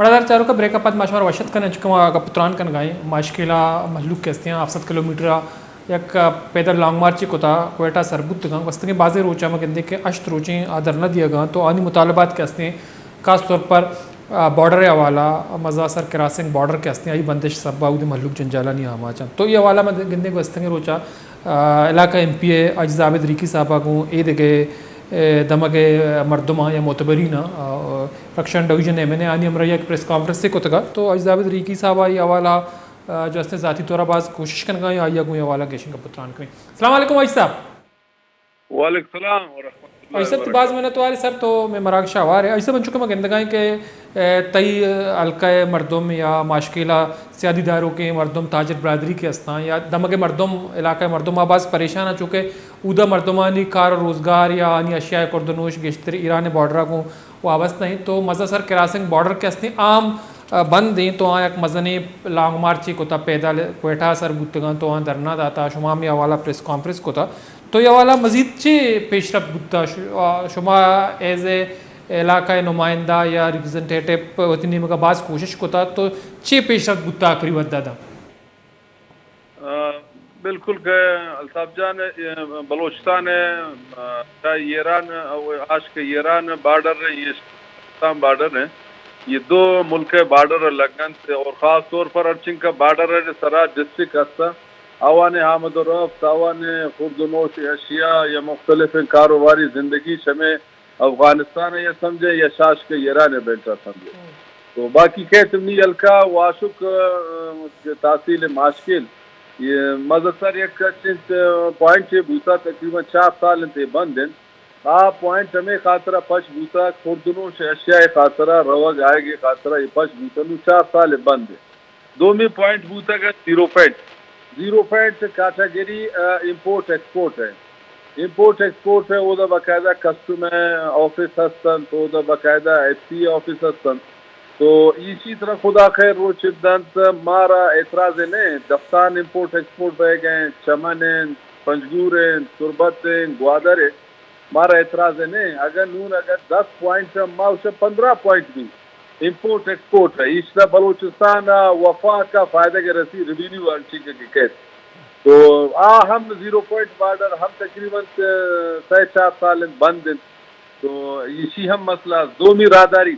مڑادار چاروکاں، بریک ءَ پد ما شمارا وش اتک کنیں، چونکہ ما گپ ءُ تران کنگ ءَ ایں ماشکیل ءَ مھلوک کہ است اَنت، ھفت سد کلومیٹر ءَ یک پیدل لانگ مارچے کتگ، کوئٹہ ءَ سر بوتگ اَنت۔ گوستگیں بازیں روچاں ما گندیں کہ ھشت روچیں آ دھرنا دیگ ءَ اَنت، تو آنی مطالبات کہ است اَنت، خاص طور پر، آ، بارڈر ءِ حوالہ، مزہ سر کراسنگ بارڈر کہ است اَنت، آئی بندش سبب ءَ اود ءِ مھلوک جنجالانی آماچ اَنت۔ تو اے حوالہ ما گندیں گوستگیں روچ ءَ، آ، علاقہ ایم پی اے حاجی زاھد ریکی صاحب ءَ گوں اے دگہ، اے، دمگ ءِ مردماں یا معتبریناں، آ، رکشن ڈویژن ایم این اے آنی ھمراھی ءَ یک پریس کانفرنسے کتگ اَت۔ تو حاجی زاھد ریکی صاحب ءَ اے حوالہ، آ، جو است اَنت ذاتی طور ءَ باز کوشش کنگ ءَ اَنت، آئی ءَ گوں اے حوالہ گیشیں گپ ءُ تران کنیں۔ السلام علیکم حاجی صاحب۔ وعلیکم السلام ورحمۃ اللہ حاجی صاحب، تو باز وبرکاتہ۔ منت وار ئے سر، تو مئے مراگش ءَ ھوار ئے۔ حاجی صاحب، انچو کہ ما گندگ ءَ ایں کہ، اے، تئی حلقہ ءِ مردم یا ماشکیل ءِ سیادی داروکیں مردم، تاجر برادری کہ است اَنت یا دمگ ءِ مردم، علاقہ ءِ مردم، آ باز پریشان اَنت، چونکہ اودا مردمانی کار ءُ روزگار یا آنی اشیاء ءِ خورد ءُ نوش گیشتر ایران ءِ بارڈر ءَ گوں وابستہ اِنت۔ تو مزہ سر کراسنگ بارڈر کہ است اَنت، آ ھم، آ، بند اِنت، تو آ یک مزنیں لانگ مارچے کتگ، پیدل کوئٹہ ءَ سر بوتگ اَنت، تو آ دھرنا داتگ، شما ھمے حوالہ ءَ پریس کانفرنس کتگ۔ تو اے حوالہ ءَ مزید چے پیشرفت بوتگ؟ ش-، آ، شما ایز اے علاقہ ءِ نمائندہ یا ریپریزنٹیٹو وتی نیمگ ءَ باز کوشش کتگ، تو چے پیشرفت بوتگ آخری وھد ءَ داں؟ آ، بالکل کہ الطاف جان، اے، بلوچستان ءِ، آ، چاہے ایران ءِ، آشک ایران بارڈر ءِ، یہ پاکستان بارڈر ءِ، یہ دو ملک ءِ بارڈر لگ اَنت اور خاص طور پر ھرچنکہ بارڈر ءِ سرا ڈسٹرکٹ است، آوانی آمد ءُ رفت، آوانی خورد ءُ نوش اشیاء یا مختلف کاروباری زندگی شمے افغانستان ءَ یا سمجھے یا شاشک ایران ءَ بینٹا سمجھے۔ تو باقی کہت نی حلقہ واشک، آ، تحصیل ماشکیل، یہ مزہ سر یک چنت پوائنٹ بوتگ، تقریباً چار سال اِنت اے بند اِنت۔ آ پوائنٹ ھمے خاطر ءَ پچ بوتگ، خورد ءُ نوش اشیاء ءِ خاطر ءَ، روگ آیگ ءِ خاطر ءَ اے پچ بوتگ، نوں چار سال بند اِنت۔ دومی پوائنٹ بوتگ zero point. Zero point category, آ، امپورٹ ایکسپورٹ ءِ۔ امپورٹ ایکسپورٹ ءِ اودا باقاعدہ کسٹم ءِ آفس ھست اَنت، اودا باقاعدہ ایف سی ءِ آفس ھست اَنت۔ تو ایشی ترا خدا خیر روچ دنت، مارا اعتراض نہ اِنت، دفتان امپورٹ ایکسپورٹ بئیگ ءَ اِنت، چمن اِنت، پنجگور اِنت، تربت اِنت، گوادر اِنت۔ مارا اعتراض نہ اِنت۔ اگاں نوں اگاں دس پوائنٹ، ما گوشاں پندرہ پوائنٹ بی امپورٹ ایکسپورٹ ءِ، ایشرا بلوچستان ءَ وفاق ءَ فائدگ رسی، ریونیو ھرچی کہ کیت۔ تو آ ھم زیرو پوائنٹ بارڈر ھم تقریباً سئے چار سال اِنت بند اِنت۔ تو ایشی ھم مسئلہ است۔ دومی راہداری،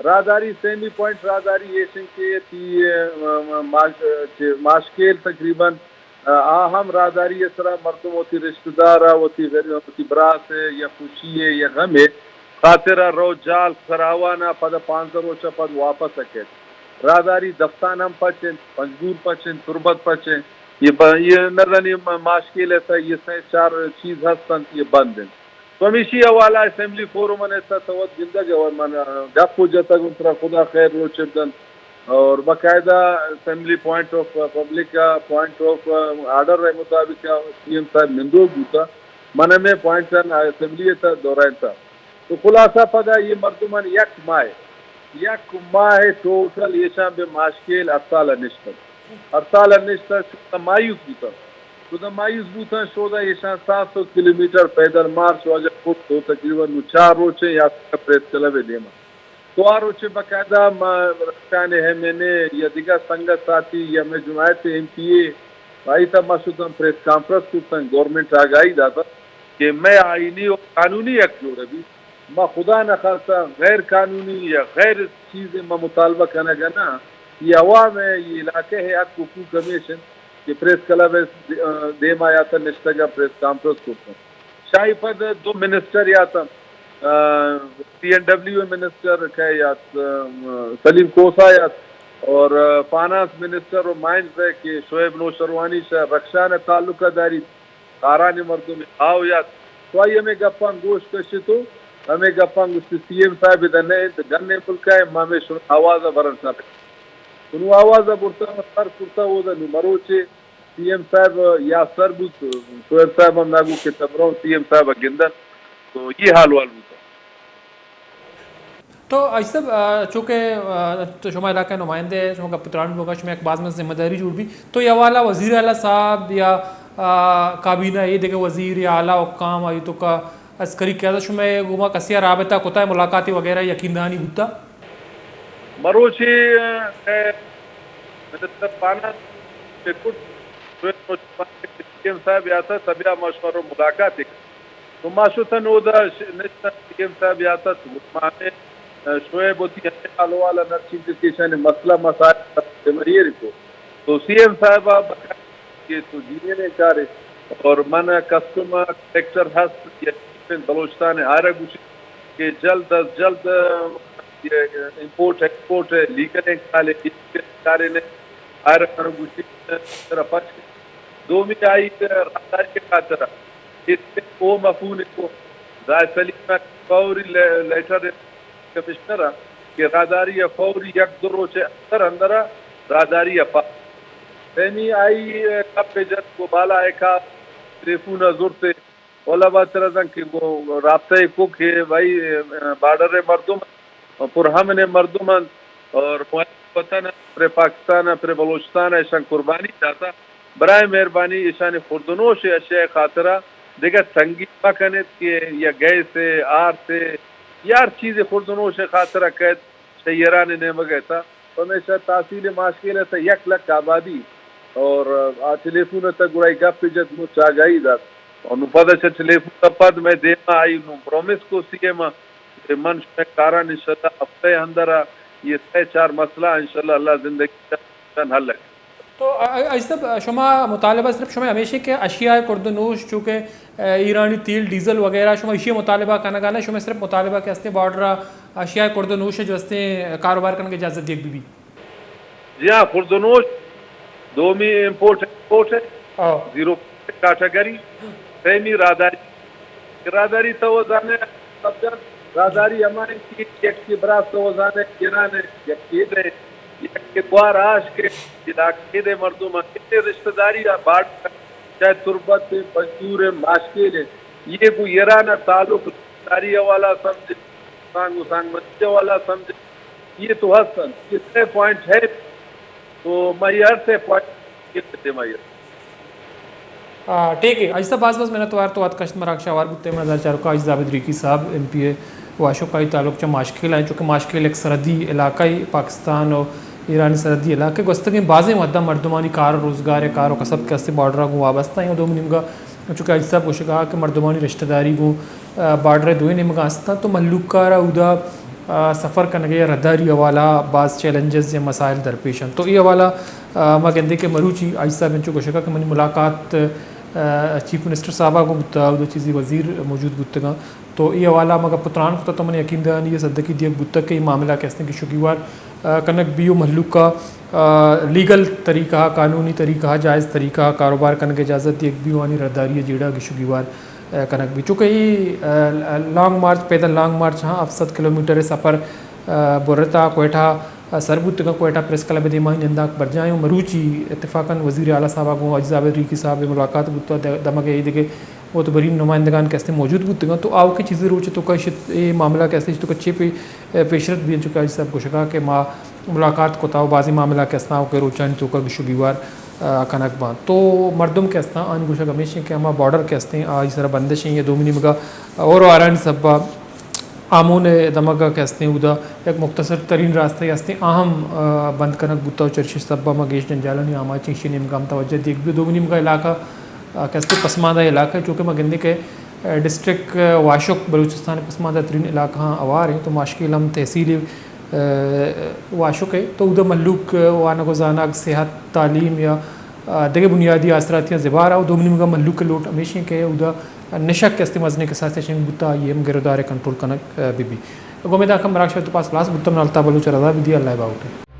راہداری، سیمی پوائنٹ راہداری ایش اِنت کہ تی، م-، م-، ماش-، چہ ماشکیل تقریباً، آ ھم راہداری ءِ سرا مردم وتی رشتہ دار ءَ، وتی غریب، وتی براس ءَ یا خوشی ءَ یا غم ءِ خاطر ءَ رو جال سراوان ءَ، پدا پانزدہ روچ ءَ پد واپس ءَ کیت۔ راہداری دفتان ھم پچ اِنت، پنجگور پچ اِنت، تربت پچ اِنت۔ یہ ب-، یہ نزانی م-، ماشکیل ءِ تہ یہ سئے چار چیز ھست اَنت، یہ بند اِنت۔ تو ھمیشی حوالہ اسمبلی فورم ءِ تہ تو وت گندگ ءَ ئے، من گپ ءَ جتگ، ترا خدا خیر روچ دنت۔ اور باقاعدہ اسمبلی پوائنٹ آف پبلک ءَ، پوائنٹ آف آرڈر ءِ مطابق سی ایم صاحب نندوک بوتا، من ھمے پوائنٹ ءَ اسمبلی ءِ تہ دورائینتا۔ تو خلاصہ پدا یہ مردمان یک ماہ، یک ماہ ٹوٹل ایشان بہ ماشکیل ہڑتال ءَ نشتگ۔ ہڑتال ءَ نشتگ، شودا مایوس بوتگ۔ شودا مایوس بوتگ، شودا ایشان سات سو کلومیٹر پیدل مارچ واجہ کت، تو تقریباً نوں چار روچ اِنت یا پریس کلب ءِ دیما۔ تو آ روچ باقاعدہ ما رکشان ایم این اے یا دگہ سنگت ساتھی یا مئے جماعت ایم پی اے، آئی تہ ما شتن پریس کانفرنس کرتن، گورنمنٹ آگاہی داتن کہ مئے آئینی و قانونی حق جوڑ بیت۔ ما خدا نخواستہ غیر قانونی یا غیر چیز ما مطالبہ کنگ ءَ نہ، یہ عوام ءِ، یہ علاقہ ءِ حق حقوق ہمیش اِنت کہ پریس کلب ءِ دیما یاتن نشتگ ءَ پریس کانفرنس کرتن۔ شاہی پد دو منسٹر یاتن، آ، پی این ڈبلیو منسٹر کہ یات، آ، سلیم کھوسہ یات، اور، آ، فنانس منسٹر و مائنز ءِ کہ شعیب نوشروانی شہ رکشان ءَ تعلق داری، کارانی مردم آؤ یات۔ تو آئی ہمے گپاں گوش کشت و ہمے گپاں گوشت، سی ایم صاحب ادا نہ اِنت، گن ءِ ملک ءَ، ما ہمے شما آواز ءَ برن سر۔ تو نوں آواز ءَ برتا، سر کرتا، اودا نوں مروچے سی ایم صاحب یا سر بوت، شعیب صاحب ہم ناگو کہ تبرو سی ایم صاحب ءَ گندن۔ تو یہ حال وال بوتا۔ تو آصف صاحب، آ، چونکہ، آ، تو شما علاقہ نمائندہ ئے، شما گپ تران بوگا، شما یک باز مزن ذمہ داری جوڑ بی۔ تو یہ حوالہ وزیر اعلیٰ صاحب یا، آ، کابینہ اے دگہ وزیر یا اعلیٰ حکام آئی توکا عسکری قیادت شما گوما کسی رابطہ کتا، ملاقاتی وغیرہ یقین دہانی بوتا؟ مروچی، اے، منسٹر فنانس چہ کٹ، شوئے نوشتہ کہ سی ایم صاحب یاتا تبیا ما شمارو ملاقات ء۔ تو ما شتن اودا ش-، نشتن سی ایم صاحب یاتا تو ما ہمیں، اے، شعیب وتی ہمیں حال حوال نرچی کہ ایشانی مسئلہ مسائل سب مہیر کو۔ تو سی ایم صاحب کہ تو جینے کارے اور من کسٹم کلیکٹر ہست یا بلوچستان آرا گوشی کہ جلد از جلد یہ امپورٹ ایکسپورٹ لیگل کارے، کارے نے آرا گوشی ترا پچ۔ دومی آئی راہداری خاطر او مفہوم کو زاہد سلیم فوری لے-، لیٹر کمشنر ء کہ راہداری ء فوری یک دو روچ ء اندر اندر ء راہداری ء پاس۔ سیمی آئی گپ ء جت گوں بالا ء کا ٹیلیفون ء زرت ء اولا باتر ازاں کہ گوں رابطہ ء کو کہ بھائی، بارڈر ء مردم پر امن ء مردم انت اور وطن ء پر پاکستان ء پر بلوچستان ء اشان قربانی داتا۔ برائے مہربانی ایشانی خوردنوش ء اشیاء ء خاطرا دگہ تنگی مہ کنیت کہ یا گیس ء، آرت ء، یا ہر چیز خوردنوش ء خاطرا کئیت چہ ایران ء نیمگ ء تھا۔ پمیشا تحصیل ماشکیل ء تھا یک لکھ آبادی اور آ ٹیلیفون ء تھا گڑا گپ جت مچ آگاہی دات۔ اور نوں پدا چہ ٹیلیفون ء پد مئے دیما آئی نوں پرومس کو سی ایم ء کہ من شمئے کاراں انشاءاللہ ہفتہ ء اندر ء یہ سہ چار مسئلہ انشاءاللہ اللہ زندگی ء حل ء۔ تو، ا-، ا-، اجی صاحب، شما مطالبہ صرف شما ہمیش کہ اشیاء خورد و نوش، چونکہ، ا، ایرانی تیل، ڈیزل وغیرہ، شما ایشی مطالبہ کنگا نہ، شما صرف مطالبہ کہ ہستیں بارڈر ء اشیاء خورد و نوش جو ہستیں کاروبار کنگ اجازت دیگ بی بی؟ جی ہاں، خورد و نوش، دومی امپورٹ ایکسپورٹ ہے، ہاں۔ زیرو کیٹیگری، سیمی راہداری۔ راہداری تو زانے، سب جان، راہداری ہمارے کی یک کی برا تو زانے، گرانے، یک کی دے، یک کی بوار آش کے، علاقے دے مردم، کتنے رشتہ داری آ باڑ، چاہے تربت ہے، پنجور ہے، ماشکیل ہے، یہ کو ایران تعلق رشتہ داری والا سمجھے، سانگ و سانگ مچے والا سمجھے، یہ تو ہستن، یہ سہ پوائنٹ ہے، تو میں یہ ہر سہ پوائنٹ یہ دیما یہ۔ آ، ٹھیک ہے، اجی صاحب باز باز منت وار تو اتکشت مراگش آوار بوتے۔ من نظر چاروکا اجی زاہد ریکی صاحب ایم پی اے واشک آئی تعلق چہ ماشکیل آئیں، چونکہ ماشکیل ایک سرحدی علاقہ ہے، پاکستان و ایرانی سرحدی علاقہ۔ گوستگیں بازیں وھداں مردمانی کار و روزگار ء کار و کسب کہ ہستے بارڈر ء گوں وابستہ ہیں۔ دومی نیمگا چونکہ اجی صاحب گوشگا کہ مردمانی رشتہ داری گوں، آ، بارڈر ء دوئیں نیمگا ہستاں تو مہلوک ء را اودا، آ، سفر کنگ ء راہداری حوالہ باز چیلنجز یا مسائل درپیش انت۔ تو اے حوالہ، آ، ما گندے کہ مروچی اجی صاحب انچو گوشگا کہ منی ملاقات، آ، چیف منسٹر صاحب ء گوں بوتا، اودا چیزی وزیر موجود بوتگاں۔ تو اے حوالہ ما گپ و تران کتا تو من یقین دہانی ء صدقی دیگ بوتگ کہ اے معاملہ کہ ہستیں گیش و گیوار، آ، کنگ بی و مہلوک ء، آ، لیگل طریقہ ء، قانونی طریقہ ء، جائز طریقہ ء کاروبار کنگ ء اجازت دیگ بی و آنی راہداری ء جیڑہ گیش و گیوار، آ، کنگ بی۔ چونکہ اے، آ، لانگ مارچ، پیدل لانگ مارچ ہاں ہفت سد کلومیٹر ء سفر، آ، برتا کوئٹہ ء سر بوتگاں۔ کوئٹہ پریس کلب ء دیما ننداک برجاہیں و مروچی اتفاقاً وزیر اعلیٰ صاحب ء گوں اجی زاہد ریکی صاحب ء ملاقات بوتا، د-، دمگ ء ایدگہ معتبرین نمائندگان کہ ہستیں موجود بوتگاں۔ تو آؤکیں چیزے روچ ء توکا اشت اے معاملہ کہ ہستیں اشت توکا چے پہ، اے، پیشرفت بی انچو کہ اجی صاحب گوشگا کہ ما ملاقات کتا و بازیں معاملہ کہ ہستاں آؤکیں روچانی توکا گیش و گیوار، آ، کنگ باں۔ تو مردم کہ ہستاں آنی گوشگ ہمیش انت کہ ہما بارڈر کہ ہستیں آئی سرا بندش ہیں یا دومی نیمگا اور آرانی سبا آمون ء دمگ ء کہ ہستیں اودا یک مختصر ترین راستہ ہستیں آ ہم، آ، بند کنگ بوتا و چرشی سبا ما گیش جنجالانی آماچ ایشی نیمگا ہم توجہ دیگ بی۔ دومی نیمگا علاقہ، آ، کہ ہستیں پسماندہ علاقہ ہے، چونکہ ما گندیں کہ، آ، ڈسٹرکٹ، آ، واشک بلوچستان پسماندہ ترین علاقہ ہاں اوار ہیں، تو ماشکیل ہم تحصیل، آ، واشک ہے، تو اودا مہلوک، آ، وانگ و زانگ، صحت، تعلیم یا، آ، دگہ بنیادی آسراتیاں زبار آ و دومی نیمگا مہلوک لوٹ ہمیش ہیں کہ اودا نشہ کہ ہستیں مزنیں کساسے شنگ بوتا، آئی ہم گرودار ء کنٹرول کنگ، آ، بہ بی۔ گوں امیداں کہ مراگش ء تو پاس خلاص بوتم، نالتا بلوچ ء رضا بدی، اللہ ء باہوٹ۔